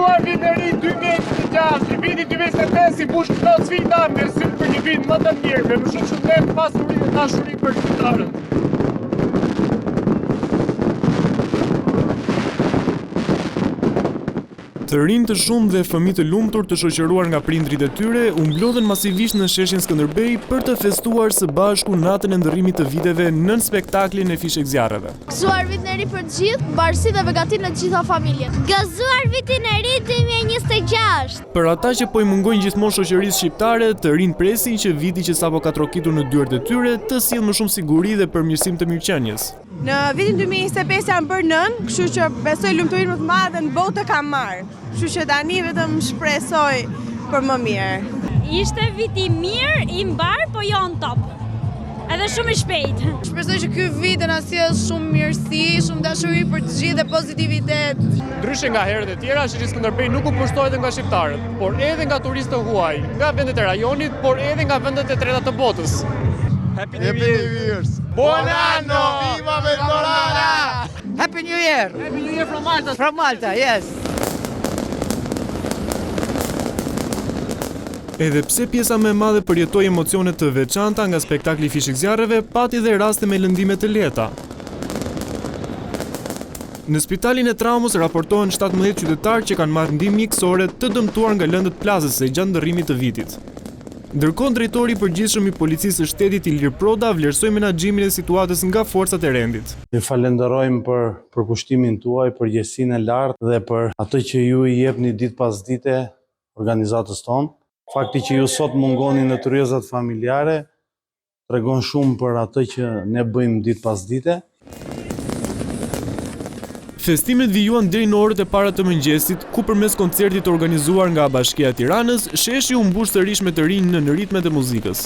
Gëzuar vitin e ri 2026, viti 2025 i mbush plot sfida me sy për një vit më të mirë, me më shumë shëndet, pasuri dhe dashuri për shqiptarët. Të rinj të shumtë dhe fëmijë të lumtur të shoqëruar nga prindërit e tyre u mblodhën masivisht në sheshin Skënderbej për të festuar së bashku natën e ndërrimit të viteve nën spektaklin e fishekzjarreve. Gëzuar vitin e ri për të gjithë, mbarësi dhe begati në të gjitha familjet. Gëzuar vitin e ri 2026. Për ata që po i mungojnë gjithmonë shoqërisë shqiptare, të rinjtë presin që viti që sapo ka trokitur në dyert e tyre të sjellë më shumë siguri dhe përmirësim të mirëqenies. Në vitin 2025 jam bërë nënë, kështu që besoj lumturinë më të madhe në botë kam marrë. Kështu që tani vetëm shpresoj për më mirë. Ishte vit i mirë, i mbarë, po jo në top. Edhe shumë i shpejtë. Shpresoj që ky vit të na sjellë shumë mirësi, shumë dashuri për të gjithë dhe pozitivitet. Ndryshe nga herët e tjera, sheshi Skënderbej nuk u pushtua vetëm nga shqiptarët, por edhe nga turistë të huaj, nga vendet e rajonit, por edhe nga vendet e treta të botës. Happy New Year! Buon anno! Viva Valdorana! Happy New Year! Happy New Year from Malta! From Malta, yes! Edhe pse pjesa më e madhe përjetoi emocione të veçanta nga spektakli i fishekzjarreve, pati dhe raste me lëndime të lehta. Në spitalin e Traumës raportohen 17 qytetarë që kanë marrë ndihmë mjekësore të dëmtuar nga lëndët plasëse gjatë ndërrimit të vitit. Ndërkohë drejtori i përgjithshëm i Policisë së Shtetit Ilir Proda vlerësoi menaxhimin e situatës nga forcat e rendit. Ju falenderojmë për përkushtimin tuaj, përgjegjësinë e lartë dhe për atë që ju i jepni ditë pas dite organizatës tonë. Fakti që ju sot mungoni në tryezat familjare tregon shumë për atë që ne bëjmë ditë pas dite. Festimet vijuan deri në orët e para të mëngjesit, ku përmes koncertit të organizuar nga Bashkia e Tiranës, sheshi u mbush sërish me të rinj nën ritmet e muzikës.